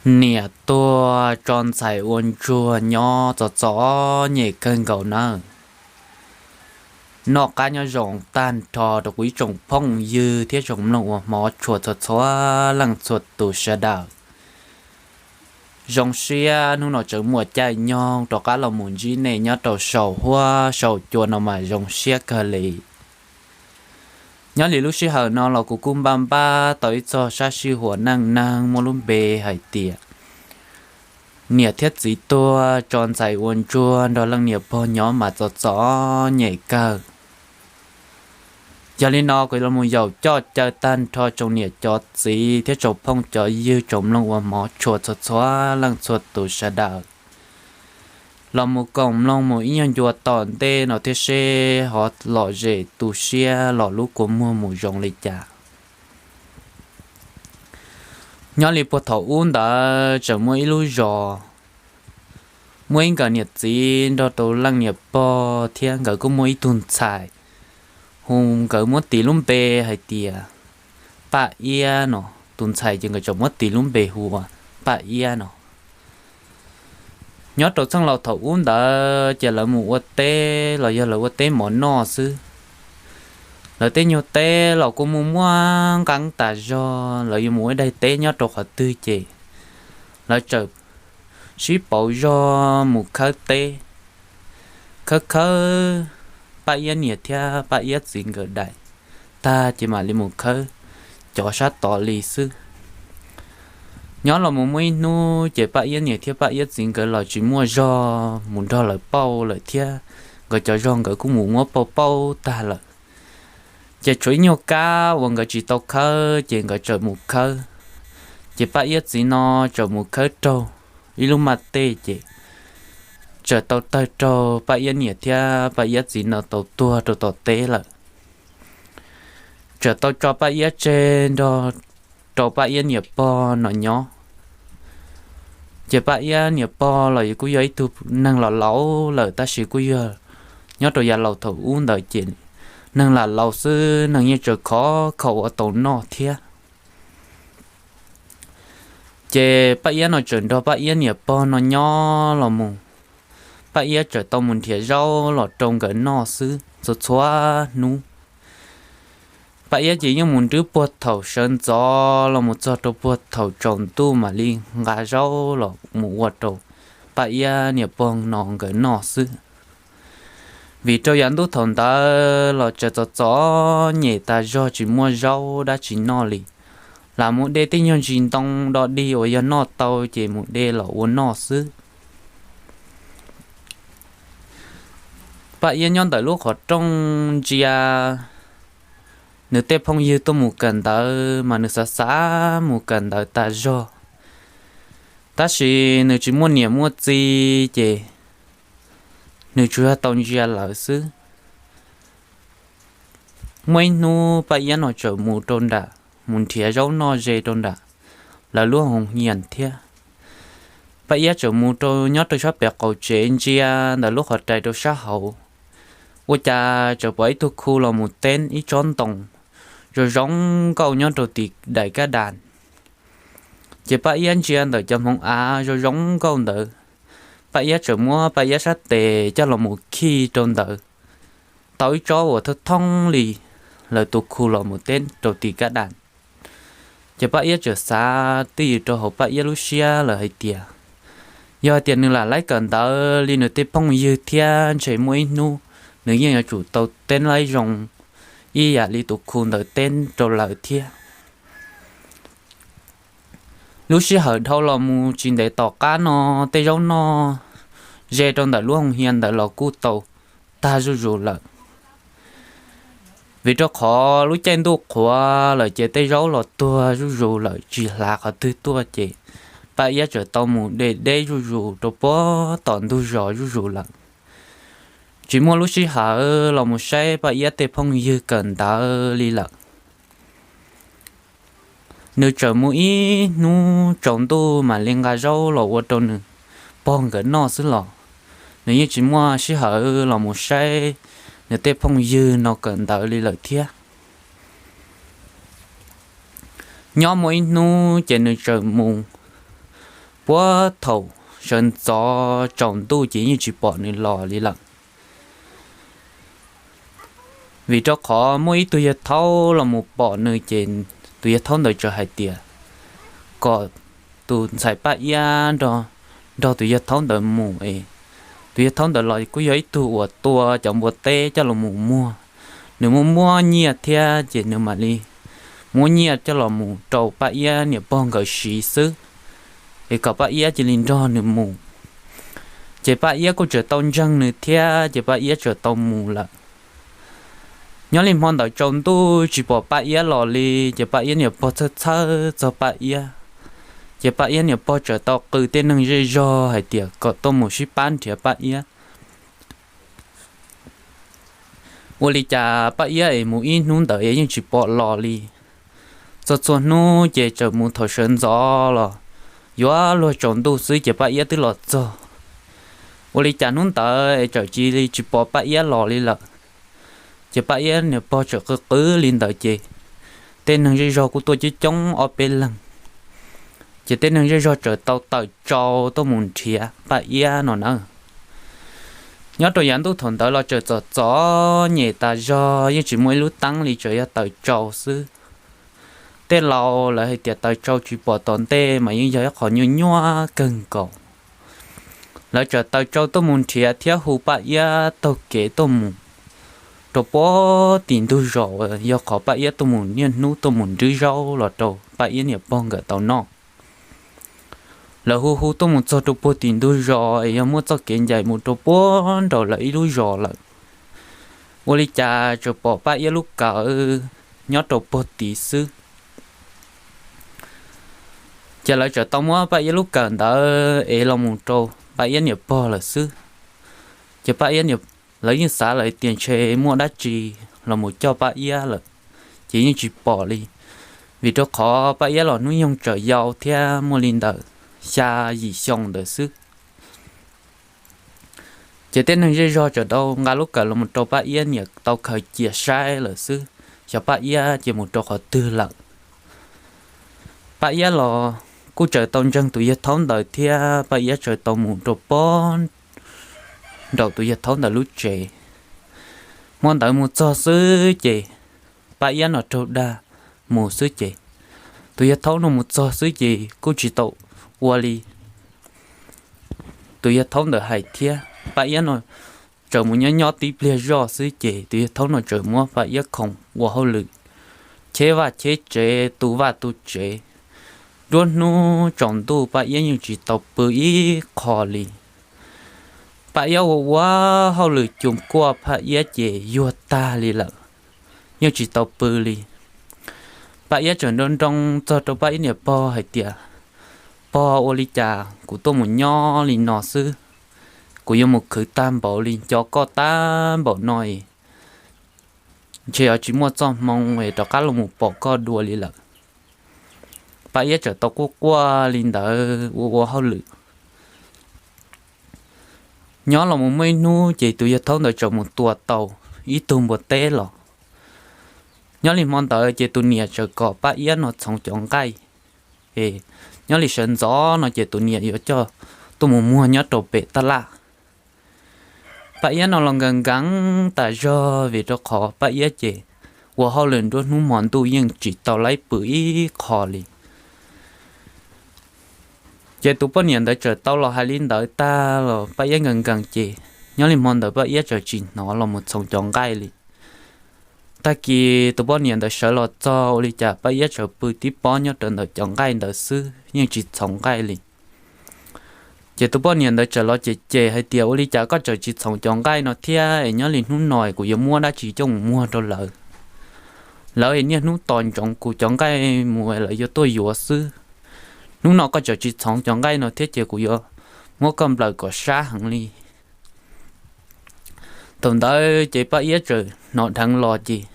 Niam tuag tso ntxhais ua ntsuag nyob txom txom nyem kawg nkaus nawb. Noj qab nyob zoo tag nrho rau kuv ib tsoom phooj ywg thiab tsoom mloog uas hmov tshua txhua txhua leej txhua tus sawv daws. Zoo siab hnub no tseem muaj caij nyoog rov qab los mus ntsib nej nyob rau saum huab saum cua no mas zoo siab kawg li. Nyob li lub sij hawm no los kuv kuj npaj npab tau ib txog sab sij huam neej neeg muaj lub npe hais tias niam thiab txiv tuag tso ntxhais ua ntsuag nrog leej niam pog nyob mas txom txom nyem kawg. Yog li no kuv los mus yaum coj caw tag nrho tsoom niam cov txiv thiab tsoom phooj cov ywg tsoom mloog uas hmov tshua txhua txhua leej txhua tus sawv daws los mus koom mloog mus ib nyuag ncua tom ntej no thiab seb ho lom zem tu siab los lub kua muag mus zoo li cas. Nyob li puag thaum ub ntawd tseem muaj ib lub zos, muaj ib nkawd niam txiv nrog rau leej niam pog thiab nkawd kuj muaj ib tug ntxhais, hu nkawd muab tis lub npe hais tias Paj Iab no. Tus ntxhais ces nkawd tseem muab tis lub npe hu ua Paj Iab no. Nyob rau txheej laus thaum ub ntawd ces lawv mus ua teb los yog lawv ua teb mov noj xwb. Lawv tej nyuag teb los kuj muaj muaj nqeeb tas zog, lawv yuav mus ua ib daim teb nyob rau qhov twg ces lawv txawm sib pauv zog mus khawb teb. Khawb khawb Paj Iab niam thiab Paj Iab txiv nkawd daim tag ces mam li mus khawb cov sab tod li xwb. Nyob los mus muaj ib hnub ces Paj Iab niam thiab Paj Iab txiv nkawd los tsis muaj zog mus nrog lawv pauj lawm thiab, nkawd cov zog nkawd kuj mus muab pauj pauj tag lawm. Ces tshuav ib nyuag kab uas nkawd tsis tau khawb ces nkawd txawm mus khawb. Ces Paj Iab txiv no txawm mus khawb raug ib lub maj tej ces txawm tau tawg raug Paj Iab niam thiab Paj Iab txiv no tau tuag rau tom teb lawm. Txawm tau tso Paj Iab tseg nrog rau Paj Iab niam pog no nyob. Ces Paj Iab niam pog los kuj yog ib tug neeg los laus lawm tab sis kuj yog nyob rau yav laus thaum ub ntawd ces neeg lam laus xwb neeg yeej tseem khov kho ua tau noj thiab. Ces Paj Iab no txawm nrog Paj Iab niam pog no nyob los mus, Paj Iab txawm tau mus nrhiav zaub los rau nkawd noj xwb txhua txhua hnub. Paj Iab ces yeej mus nrhiav puag thaum sawv ntxov los mus txog rau puag thaum tsaus ntuj mam li nqa zaub los mus ua rau Paj Iab niam pog no nkawd noj xwb. Vim rau yav ntuj thaum ntawd los txawm txom txom nyem tas zog tsis muaj zaub dab tsi noj li, lam mus de tej nyuag ntsis ntoo do dig uas yog noj tau ces mus de los ua noj xwb. Paj Iab nyob ntawm lub qhov rooj ntsia nws tej phooj ywg tuaj mus kawm ntawv mas nws xav xav mus kawm ntawv tas zog, tab sis nws tsis muaj niam muaj txiv ces nws tsuas yog tau ntsia lawv xwb. Muaj ib hnub Paj Iab no txawm mus rau nram, mus nrhiav zaub noj ze rau nram lawv lub hoos hias thiab. Paj Iab txawm mus rau nyob rau sab pem qaum tsev ntsia ntawm lub qhov rais rau sab hauv, ua cas txawm pom ib tug khu los mus teb ib tsob ntoo zoo zoo nkauj nyob rau tim daim kab das. Ces Paj Iab ntsia ntawm cov hmoov av zoo zoo nkauj ntawd, Paj Iab txawm muab Paj Iab sab tes coj los mus khij rau ntawd, tau ib tsob uas thoob thoob li lawv tus khu los mus teb rau tim kab das. Ces Paj Iab txawm xav twj ywm rau hauv Paj Iab lub siab lawm hais tias, yog hais tias nws lam laib kawm ntawv li nws tej phooj ywg thiab ntshe muaj ib hnub nws yeej yuav tsum tau teb laib zoo ib yam li tus khu ntawd teb rau lawv thiab. Lub sij hawm dhau los mus tsis ntev tom qab no, tej zaub noj ze rau ntawm lub hoos hias ntawd los kuj tau tag zuj zus lawm. Vim rau qhov lub caij ntuj qhuav lawm ces tej zaub los tuag zuj zus lawm tsis hlav qhov twg tuaj ces Paj Iab txawm tau mus de deb zuj zus rau puag tom ntug zos zuj zus lawm. Tsis muaj lub sij hawm los mus saib Paj Iab tej phooj ywg kawm ntawv li lawm. Nws txawm mus ib hnub tsaus ntuj mam li nqa zaub los ua rau nws pog nkawd noj xwb los nws yeej tsis muaj sij hawm los mus saib nws tej phooj ywg no kawm ntawv li lawm thiab. Nyob muaj ib hnub ces nws txawm mus Puag thaum sawv ntxov tsaus ntuj ces yeej tsis pom nws los li lawm. Vim rau qhov muaj ib tug yawg thaub los mus pom nws ces tus yawg thaub ntawd txawm hais tias kom tus ntxhais Paj Iab nrog tus yawg thaub ntawd mus es tus yawg thaub ntawd los kuj yog ib tug uas tua cov npua teb coj los mus muag, nws muaj muaj nyiaj thiab ces nws mam li muab nyiaj coj los mus rau Paj Iab niam pog nkawd siv xwb, es kom Paj Iab cia li nrog nws mus. Ces Paj Iab kuj txawm tau ntseeg nws thiab ces Paj Iab txawm tau mus lawm. Nyob li hmo ntawd tsaus ntuj tsis pom Paj Iab los li ces Paj Iab niam pog txhawj txhawj txog Paj Iab. Ces Paj Iab niam pog txawm tau qw tej neeg zej zog hais tias kom tuaj mus sib pab nrhiav Paj Iab. Ua li cas Paj Iab es mus ib hnub ntawd es yeej tsis pom los li. Txog txhua hnub ces txawm mus thaum sawv ntxov los yuav luag tsaus ntuj xwb ces Paj Iab twb los txog. Ua li cas hnub ntawd es txawm cia li tsis pom Paj Iab los li lawm. Ces Paj Iab niam pog txawm qw qw li ntawd ces tej neeg zej zog kuj tuaj coob coob ob peb leeg. Ces tej neeg zej zog txawm tau tawm tsau tuaj mus nrhiav Paj Iab no na. Nyob rau yav ntuj thaum ntawd los txawm txom txom nyem tas zog, yeej tsis muaj ib lub teeb li, txawm yog tawm tsau xwb. Tej laus lawv hais tias tawm tsau tsis pom tom ntej mas yeej yog ib qho nyuaj nyuaj kawg nkaus. Lawv txawm tawm tsau tuaj mus nrhiav thiab hu Paj Iab taug kev tuaj mus rau puag tim ntug zos uas yog qhov Paj Iab tuaj mus niaj hnub tuaj mus nrhiav zaub los rau Paj Iab niam pog nkawd tau noj. Lawv hu hu tuaj mus txog rau puag tim ntug zos es yog muaj txoj kev ncaim mus rau puag nraum lawv ib lub zos lawm. Ua li cas txawm pom Paj Iab lub kawm nyob rau puag tid xwb. Ces lawv txawm tau muab Paj Iab lub kawm ntawd ev los mus rau Paj Iab niam pog lawm xwb. Ces Paj Iab, lawv yeej xav lawm tias ntshe muaj dab tsi los mus coj Paj Iab lawm, ces yeej tsis pom li. Vim rau qhov Paj Iab los hnub nyoog tseem yau thiab muaj li ntawm xya yim xyoo ntawd xwb. Ces tej neeg zej zog txawm tau nqa lub kawm los mus rau Paj Iab niam tau khaws cia saib lawm xwb, xyov Paj Iab ces mus rau qhov twg lawm. Paj Iab los kuj txawm tau ntseeg tus yawg thaub ntawd thiab Paj Iab txawm tau mus rau puag nraum tus yawg thaub ntawd lub tsev. Hmo ntawd mus txog xwb ces Paj Iab no raug dag mus xwb ces tus yawg thaub no mus txog xwb ces kuj tsis tau ua li tus yawg thaub ntawd hais thiab. Paj Iab no txawm mus nyob nyob tib pliag zoj xwb ces tus yawg thaub no txawm muab Paj Iab khoom ua hauj lwm cheb vaj cheb tsev, tu vaj tu tsev. Nruab hnub tsaus ntuj Paj Iab yeej tsis tau pw ib qho li. Paj Iab ua ua hauj lwm cuam kuaj Paj Iab ces yuag tag li lawm, yeej tsis tau pw li. Paj Iab txawm nroo nroo txog rau Paj Iab niam pog hais tias, Pog, ua li cas kuv tuaj mus nyob li no xwb, kuv yuav mus khwv tag npaum li nco koj tag npaum no es ntshe yuav tsis muaj txoj hmoo es rov qab los mus pom koj dua li lawm. Paj Iab txawm tau quaj quaj li ntawd ua ua hauj lwm. Nyob los mus muaj ib hnub ces tus yawg thaub ntawd txawm mus tua tau ib tug npua teb los. Nyob li hmo ntawd ces tus niam txawm kom Paj Iab no txhoov cov nqaij es nyob li sawv ntxov no ces tus niam yuav coj tuaj mus muag nyob rau pem taj laj. Paj Iab no los nkees nkees tas zog vim rau qhov Paj Iab ces ua hauj lwm nruab hnub hmo ntuj yeej tsis tau laib pw ib qho li. Ces tus poj niam ntawd txawm tau los hais li ntawd tag los Paj Iab nkees nkees ces nyob li hmo ntawd Paj Iab txawm tsis hnov los mus txhoov cov nqaij li. Tag kis tus poj niam ntawd sawv los txog ua li cas Paj Iab txawm pw tib pob nyob rau ntawm cov nqaij ntawd xwb yeej tsis txhoov nqaij li. Ces tus poj niam ntawd txawm los cem cem hais tias, Ua li cas koj txawm tsis txhoov cov nqaij no thiab es nyob li hnub no es kuv yuav muab dab tsi coj mus muag rau lawv? Lawv es niaj hnub tos ntsoov kuv cov nqaij mus es lawv yuav tuaj yuav xwb. Hnub no koj txawm tsis txhoov cov nqaij no thiab ces kuv yuav muab koj nplawm kom sab heev li. Thaum ntawd ces Paj Iab txawm hnov dheev los ces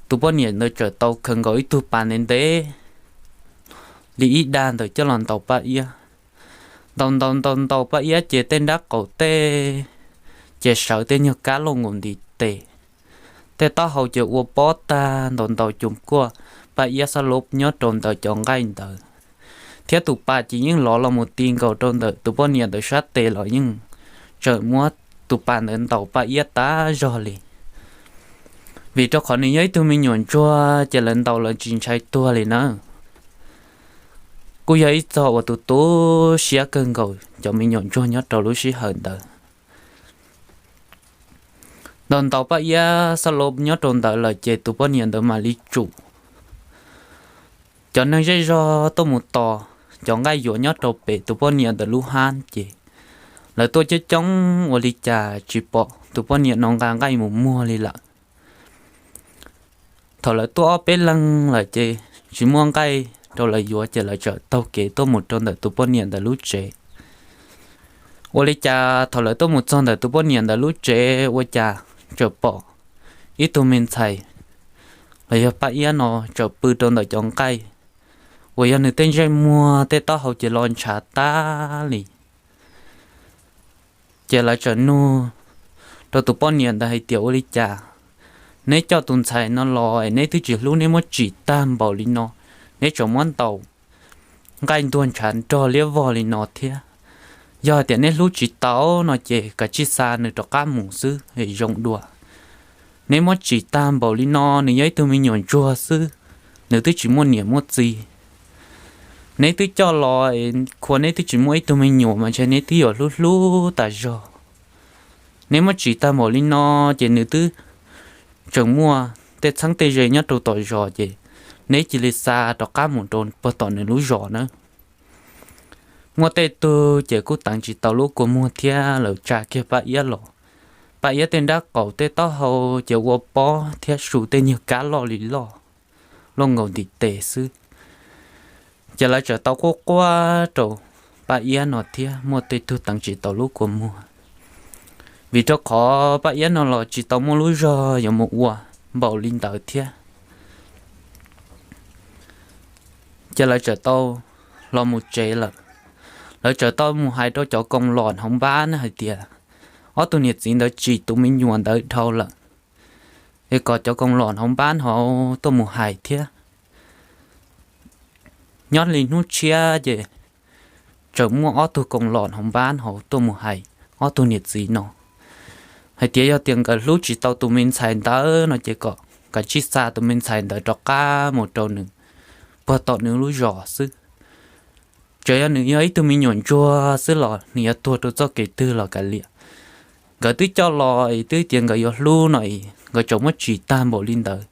tus poj niam ntawd txawm tau khaws nkaus ib tug pas ntev ntev li ib dag ntawd coj los ntaus Paj Iab. Ntaus ntaus ntaus ntaus Paj Iab ces tej nrab qaum tej ces sawv tej nyuag kab lauj nkaus ntiv tes. Tej taub hau ces ua pob tag ntaus ntaus cuam kuaj Paj Iab xab lub nyob rau ntawm cov nqaij ntawd. thiab tus pas ces yeej lov los mus ti nkaus rau ntawm tus poj niam ntawd sab tes los yeej tseem muab tus pas ntawd ntaus Paj Iab tag zog li. Vim rau qhov nws yog ib tug me nyuam ntsuag ces lawv ntaus lawv tsis ntshai tuag li na. Kuj yog ib txog uas tu tu siab kawg nkaus cov me nyuam ntsuag nyob rau lub sij hawm ntawd. Ntaus ntaus Paj Iab xab loj nyob rau ntawd lawm ces tus poj niam ntawd mam li tsum cov neeg zej zog tuaj mus tos cov nqaij yuav nyob rau pem tus poj niam ntawd lub hab ces lawv tuaj coob coob ua li cas tsis pom tus poj niam no nqa nqaij mus muag li lawm. Thaum lawv tuaj ob peb leeg lawm ces tsis muaj nqaij rau lawv yuav ces lawv txawm taug kev tuaj mus rau ntawm tus poj niam ntawd lub tsev. Ua li cas thaum lawv tuaj mus txog ntawm tus poj niam ntawd lub tsev ua cas txawm pom ib tug me ntxhais los yog Paj Iab no txawm pw rau ntawm cov nqaij uas yog nws tej ntsej muag tej taub hau ces los ntshav tag li. Ces lawv txawm nug rau tus poj niam ntawd hais tias, ua li cas neb coj tus ntxhais no los es neb twb tsis hlub, neb muab tsim tag npaum li no, neb tseem muab ntaus nqaij ntuag ntshav nrog liab vog li no thiab. Yog hais tias neb hlub tsis tau no ces kav tsij xa nws rov qab mus xwb es zoo dua. Neb muab tsim tag npaum li no, nws yog ib tug me nyuam ntsuag xwb, nws twb tsis muaj niam muaj txiv. Neb twb coj los es khua neb twb tsis muaj ib tug me nyuam mas ntshe neb twb yuav hlub hlub tas zog. Neb muab tsim tag npaum li no ces nws twb tseem muaj tej txheeb tej ze nyob rau tom zos ces neb cia li xa rov qab mus rau puag tom nws lub zos na. Muaj tej tug ces kuj teev tsis tau lub kua muag thiab lawv tsa kiag Paj Iab los. Paj Iab tej nrab qaum tej taub hau ces ua pob thiab su tej nyuag kab loj li loj, loj nkaus ntiv tes xwb. Ces lawv txawm tau quaj quaj rau Paj Iab no thiab muaj tej tug teev tsis tau lub kua muag, vim rau qhov Paj Iab no los tsis tau muaj lub zog yuav mus ua npaum li ntawd thiab. Ces lawv txawm tau los mus tsev lawm. Lawv txawm tau mus hais rau cov koom los hauv npab hais tias ob tug niam txiv ntawd tsim tus me nyuam ntawd dhau lawm, es kom cov koom los hauv npab hauv tuaj mus hais thiab. Nyob li hnub tshiab ces txawm muaj ob tug koom los hauv npab hauv tuaj mus hais ob tug niam txiv no hais tias yog tias nkawd hlub tsis tau tus me ntxhais ntawd no ces kom kav tsij xa tus me ntxhais ntawd rov qab mus rau nws puag tom nws lub zos xwb. Txawm yog nws yog ib tug me nyuam ntsuag xwb los nws yuav tuag rau txoj kev twg los kav liam. Nkawd twb coj los es twb tias nkawd yuav hlub no es nkawd tseem muab tsim tag npaum li ntawd.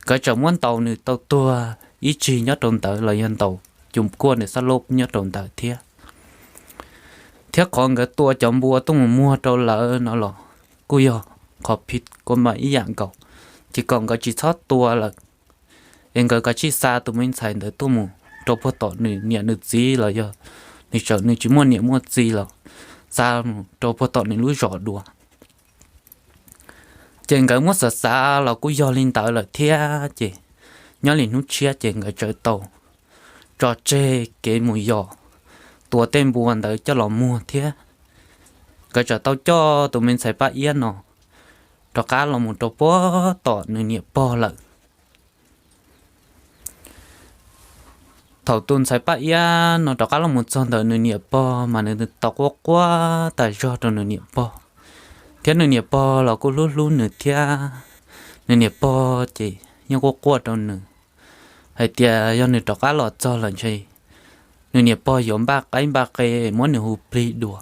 Nkawd tseem muab ntaus nws tau tuag ib tsig nyob rau ntawd los yog ntaus cus kuaj nws xab loj nyob rau ntawd thiab. Thiab qhov nkawd tua cov npua tuaj mus muag rau lawv no los kuj yog qhov phij kua mas ib yam nkaus, ces kom nkawd tsis txhob tua lawm, es nkawd kav tsij xa tus me ntxhais ntawd tuaj mus rau puag tom nws niam nws txiv los yog nws tseem nws tsis muaj niam muaj txiv los xa mus rau puag tom nws lub zos dua. Ces nkawd muab xav xav los kuj yog li ntawd lawm thiab ces nyob li hnub tshiab ces nkawd txawm tau tso tseg kev mus yos tua tej npua ntawd coj los muag thiab. Nkawd txawm tau coj tus me ntxhais Paj Iab no rov qab los mus rau puag tom nws niam pog lawm. Thaum tus ntxhais Paj Iab no rov qab los mus txog ntawm nws niam pog mas nws tau quaj quaj tas zog rau nws niam pog, thiab nws niam pog los kuj hlub hlub nws thiab. Nws niam pog ces yeej quaj quaj rau nws hais tias yog nws rov qab los txog lawm ntshe nws niam pog yuav npaj qaib npaj qe muab nws hu plig dua.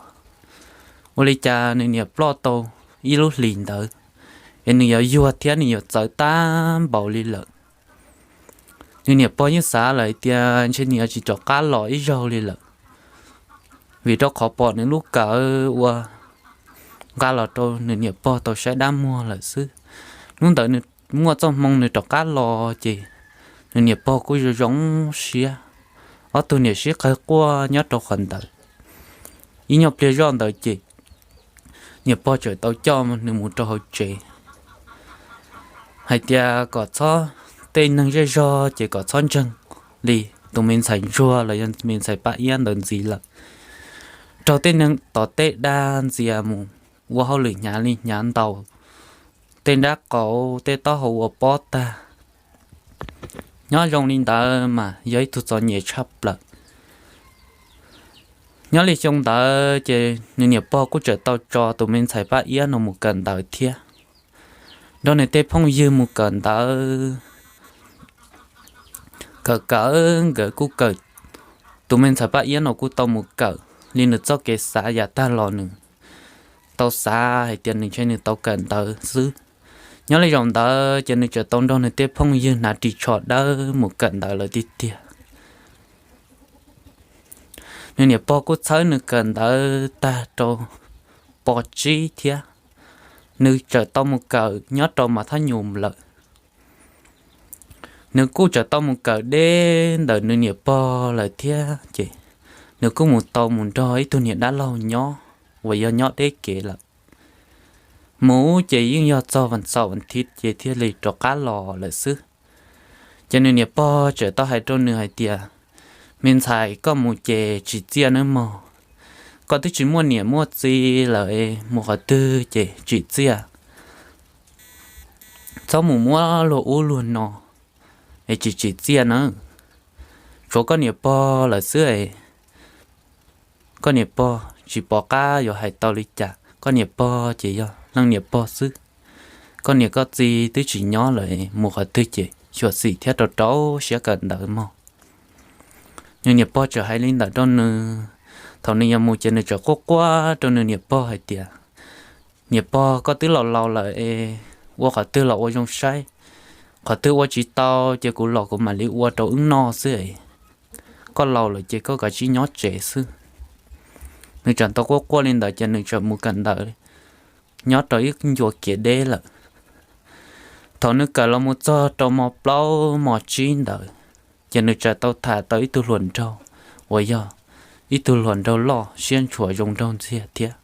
Ua li cas nws niam ploj tau ib lub hlis ntawd es nws yuav yuag thiab nws yuav txawv tag npaum li lawm. Nws niam pog yeej xav lawm hais tias ntshe nws yuav tsis rov qab los ib zaug li lawm, vim rau qhov pom nws lub kawm ua nqa los rau nws niam pog tau saib dab muag lawm xwb. Hnub ntawd nws muaj txoj hmoo nws rov qab los ces nws niam pog kuj zoo zoo siab. Ob tug niam sib qawg quaj nyob rau qhov ntawd. Ib nyuag pliag zoj ntawd ces niam pog txawm tau coj nws mus rau hauv tsev hais tias kom txhob, tej neeg zej zog ces kom txhob ntseeg li tus me ntxhais ntsuag los yog me ntxhais Paj Iab ntawd ntxiv lawm. Raug tej neeg tom tej dab ntxias mus ua hauj lwm hnyav li hnyav ntaus tej nrab qaum tej taub hau ua pob tag. Nyob zoo li ntawd mas yog ib tug txom nyem tshaj plaws. Nyob li xyoo ntawd ces nws niam pog kuj tseem tau tso tus me ntxhais Paj Iab no mus kawm ntawv thiab, nrog nws tej phooj ywg mus kawm ntawv. Kawm kawm nkawd kuj kawm, tus me ntxhais Paj Iab no kuj tau mus kawm li nws txoj kev xav yav tag los nws tau xav hais tias nws ntshe nws tau kawm ntawv xwb. Nyob li zaum ntawd ces nws tseem tau nrog nws tej phooj ywg hnav ris tsho dawb mus kawm ntawv lawm tiag tiag. Nws niam pog kuj txhawb nws kawm ntawv tag rau pos tsib thiab, nws tseem tau mus kawm nyob rau mas thab nyum lawm. Nws kuj tseem tau mus kawm deb ntawm nws niam pog lawm thiab ces nws kuj mus tau mus nrog ib tug niam dab laug nyob uas yog nyob deb kev lawm. Mus ces yeej yog txog vas xaum vas thiv ces thiaj li rov qab los lawm xwb. Ces nws niam pog tseem tau hais rau nws hais tias, me ntxhais, koj mus ces tsim txiaj nawb mog, koj twb tsis muaj niam muaj txiv lawm, mus qhov twg ces tsim txiaj, txhob mus muab luag ub luag no es tsis tsim txiaj na. Tshuav koj niam pog lawm xwb es koj niam pog tsis pom qab yuav hais tau li cas, koj niam pog ces yog leej niam pog xwb. Koj niam koj txiv twb tsis nyob lawm, mus qhov twg ces xyuam xim thiab rau rau siab kawm ntawv mog. Nws niam pog tseem hais li ntawd rau nws. Thaum nws yuav mus ces nws tseem quaj quaj rau nws niam pog hais tias, niam pog, koj twb laus laus lawm es ua qhov twg los ua zoo saib, qhov twg ua tsis tau ces kuv los kuv mam li ua rau wb noj xwb es, koj laus lawm ces koj kav tsij nyob tsev xwb. Nws tseem tau quaj quaj li ntawd ces nws tseem mus kawm ntawv nyob rau ib ncua kev deb lawm. Thaum nws kawm los mus txog rau mos plaub mos tsib ntawd, ces nws tseem tau tham tau ib tug hluas nraug uas yog ib tug hluas nraug loj siab ntshua zoo nraug ntxiag thiab.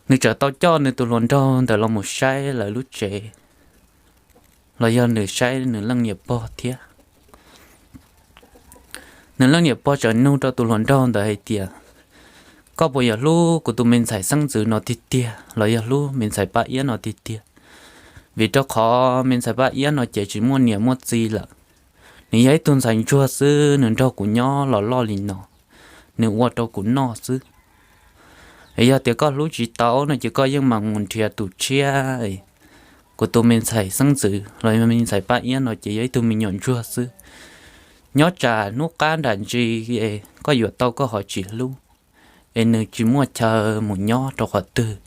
Nws tseem tau coj nws tus hluas nraug ntawd los mus saib lawv lub tsev, los yog nws saib nws leej niam pog thiab. Nws leej niam pog tseem nug rau tus hluas nraug ntawd hais tias, koj puas yog hlub kuv tus me ntxhais xeeb ntxwv no tiag tiag los yog hlub me ntxhais Paj Iab no tiag tiag? Vim rau qhov me ntxhais Paj Iab no ces tsis muaj niam muaj txiv lawm. Nws yog ib tug ntxhais ntsuag xwb, nws nrog kuv nyob los loj li no, nws ua rau kuv noj xwb. Es yog tias koj hlub tsis tau no ces koj yeej meem mus nrhiav tus tshiab. Kuv tus me ntxhais xeeb ntxwv los yog me ntxhais Paj Iab no ces yog ib tug me nyuam ntsuag xwb. Nyob tsam hnub qab nram ntsis es koj yuav tau koj ho tsis hlub, es nws tsis muaj chaw mus nyob rau qhov twg.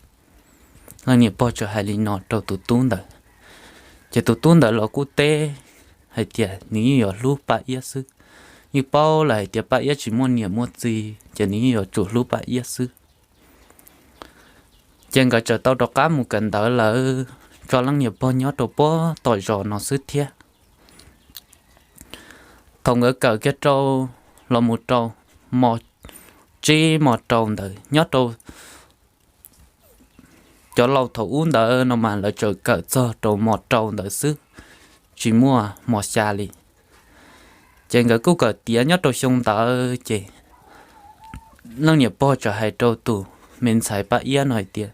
Leej niam pog tseem hais li no rau tus tub ntawd, ces tus tub ntawd los kuj teb hais tias nws yeej yuav hlub Paj Iab xwb, yeej paub lawm hais tias Paj Iab tsis muaj niam muaj txiv ces nws yeej yuav tsum hlub Paj Iab xwb. Ces nkawd tseem tau rov qab mus kawm ntawv lawm, tso leej niam pog nyob rau puag tom zos no xwb thiab. Thaum nkawd kawm kiag rau los mus rau mos tsib mos rau ntawd, nyob rau cov laus thaum ub ntawd no mas lawv tseem kawm txog rau mos rau ntawd xwb, tsis muaj mos xya li. Ces nkawd kuj kawm tiav nyob rau xyoo ntawd ces leej niam pog tseem hais rau tus me ntxhais Paj Iab no hais tias,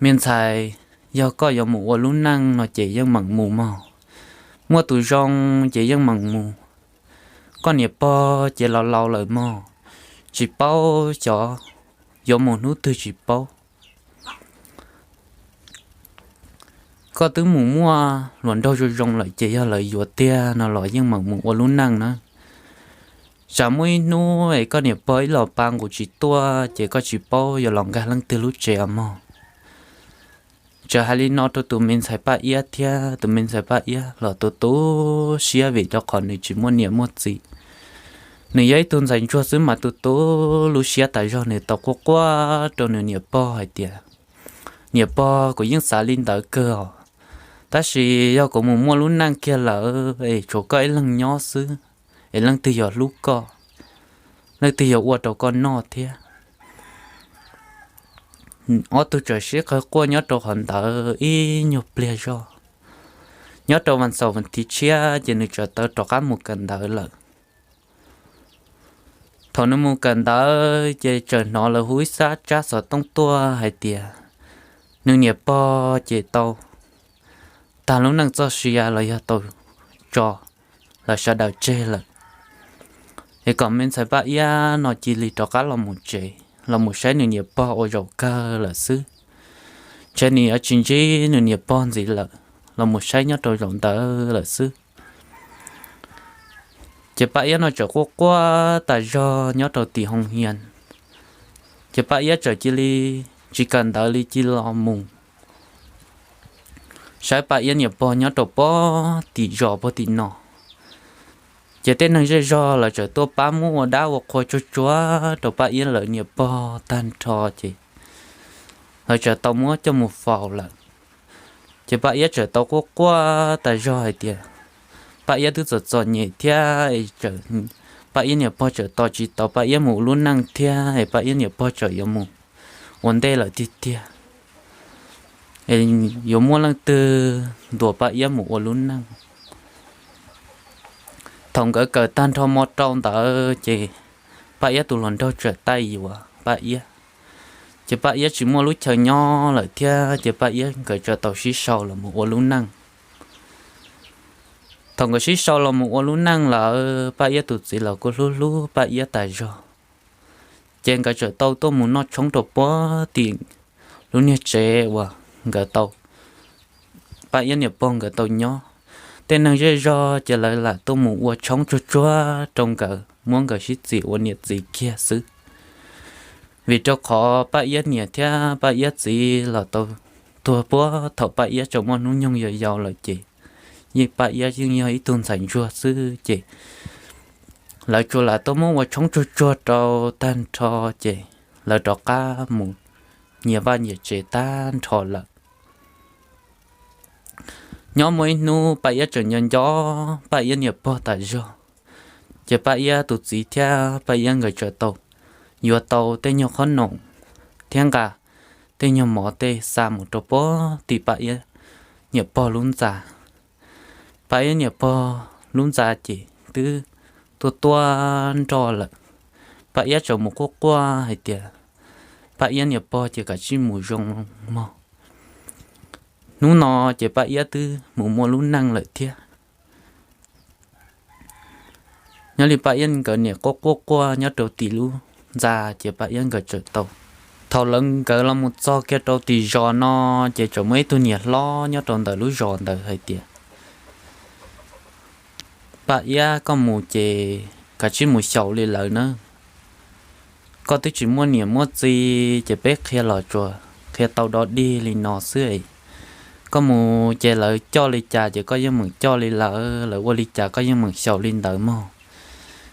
me ntxhais, yog koj yuav mus ua lub neej no ces yeej meem mus mog, muaj tus zoo ces yeej meem mus. Koj niam pog ces laus laus lawm mog, tsis paub xyov yuav mus hnub twg tsis paub. Koj twb mus muaj hluas nraug zoo zoo lawm ces yog lawv yuav tiag no los yeej meem mus ua lub neej na. Tsam muaj ib hnub es koj niam pog ib los pa nqus tsis tuaj ces koj tsis paub yuav los nkag leej twg lub tsev os mog. Tseem hais li no rau tus me ntxhais Paj Iab thiab tus me ntxhais Paj Iab los tu tu siab vim rau qhov nws tsis muaj niam muaj txiv. Nws yog ib tug ntxhais ntsuag xwb mas tu tu lub siab tas zog, nws tau quaj quaj rau nws niam pog hais tias, niam pog, kuv yeej xav li ntawd kawg os, tab sis yog kuv mus muaj lub neej kiag lawm es tshuav koj ib leeg nyob xwb, es leej twg yuav hlub koj, leej twg yuav ua rau koj noj thiab? Ob tug tseem sib qawg quaj nyob rau qhov ntawd ib nyuag pliag zog. Nyob rau vas xaum vas thiv tshiab ces nws tseem tau rov qab mus kawm ntawv lawm. Thaum nws mus kawm ntawv ces tseem hnov lawv hu ib sab tsab xov tooj tuaj hais tias nws niam pog ces tau tag lub neej txoj sia los yog tau tso lawv sawv daws tseg lawm. Es kom me ntxhais Paj Iab no cia li rov qab los mus tsev, los mus saib nws niam pog ua zaum kawg lawm xwb. Ntshe nws yuav tsis ntsib nws niam pog ntxiv lawm, los mus saib nyob rau zaum ntawd lawm xwb. Ces Paj Iab no txawm quaj quaj tas zog nyob rau tim hoo hias. Ces Paj Iab txawm cia li tsis kawm ntawv li cia li los mus saib Paj Iab niam pog nyob rau pog tim zos pog tim no. Ces tej neeg zej zog lawv txawm tuaj pab muab ua dab ua qhua tsuag tsuag rau Paj Iab lawv niam pog tag nrho ces lawv txawm tau muab coj mus faus lawm. Ces Paj Iab txawm tau quaj quaj tas zog hais tias Paj Iab twb txom txom nyem thiab, Paj Iab niam pog txawm tos tsis tau Paj Iab mus ua lub neej thiab es Paj Iab niam pog txawm yuav mus ua ntej lawm tiag tiag, es yuav muaj leej twg ntuas Paj Iab mus ua lub neej. Thaum nkawd kawm tag nrho mo rau ntawd ces Paj Iab tus hluas nraug txawm taij yuav Paj Iab. Ces Paj Iab tsis muaj lub chaw nyob lawm thiab ces Paj Iab nkawd txawm tau sib sau los mus ua lub neej. Thaum nkawd sib sau los mus ua lub neej lawm Paj Iab tus txiv los kuj hlub hlub Paj Iab tas zog. Ces nkawd txawm tau tuaj mus noj tshoob rau pog tim lub niag tsev uas nkawd tau, Paj Iab niam pog nkawd tau nyob. Tej neeg zej zog ces lawv lam tuaj mus ua tshoob tsuag tsuag rau nkawd, muab nkawd sib txim ua niam txiv kiag xwb. Vim rau qhov Paj Iab niam thiab Paj Iab txiv los tau tuag puag thaum Paj Iab tseem muaj hnub nyoog yau yau lawm ces Paj Iab yeej yog ib tug ntxhais ntsuag xwb ces lawv tsuas lam tuaj muab ua tshoob tsuag tsuag rau tag nrho ces lawv rov qab mus nyias vaj nyias tsev tag nrho lawm. Nyob muaj ib hnub Paj Iab tseem nco nco Paj Iab niam pog tas zog, ces Paj Iab tus txiv thiab Paj Iab nkawd txawm tau yuav tau tej nyuag qhob noom thiab nqa tej nyuag mov tej xa mus rau pog tim Paj Iab niam pog lub ntxa. Paj Iab niam pog lub ntxa ces twb tuaj tuaj nroj lawm. Paj Iab txawm mus quaj quaj hais tias Paj Iab niam pog ces kav tsij mus zoo mog. Hnub no ces Paj Iab twb mus muaj lub neej lawm thiab. Nyob li Paj Iab nkawd niam quaj quaj quaj nyob rau tim lub ntxa ces Paj Iab nkawd txawm tau, thaum lawv nkawd los mus txog kiag rau tim zos no ces txawm muaj ib tug niam hlob nyob rau ntawm lub zos ntawd hais tias Paj Iab, koj mus ces kav tsij mus xyaum li lawv na. Koj twb tsis muaj niam muaj txiv ces peb qhia los tsuas qhia tau dog dig li no xwb. Koj mus ces lawv coj li cas ces koj yeej meem coj li lawv, lawv ua li cas koj yeej meem xyaum li ntawd mog.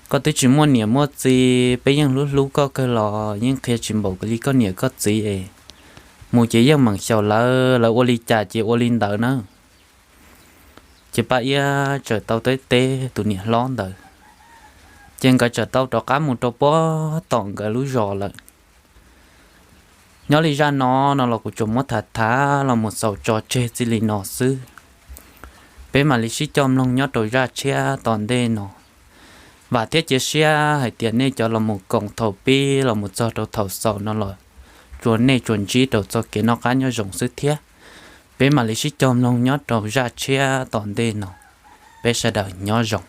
Koj twb tsis muaj niam muaj txiv, peb yeej hlub hlub koj kawg los yeej qhia tsis npaum li koj niam koj txiv es. Mus ces yeej meem xyaum lawv, lawv ua li cas ces ua li ntawd na. Ces Paj Iab txawm tau teb teb tus niam hlob ntawd, ces nkawd txawm tau rov qab mus rau puag tom nkawd lub zos lawm. Nyob li zaj no no los kuv tsuas muab tham tham los mus xaus tso tseg txij li no xwb. Peb mam li sib coj mloog nyob rau zaj tshiab tom ntej no. Vam thiab cia siab hais tias nej cov los mus koom thaum pib los mus txog rau thaum xaus no los tsuas nej tsuas ntsib rau txoj kev noj qab nyob zoo xwb thiab. Peb mam li sib cog mloog nyob rau zaj tshiab tom ntej no. Peb sawv daws nyob zoo.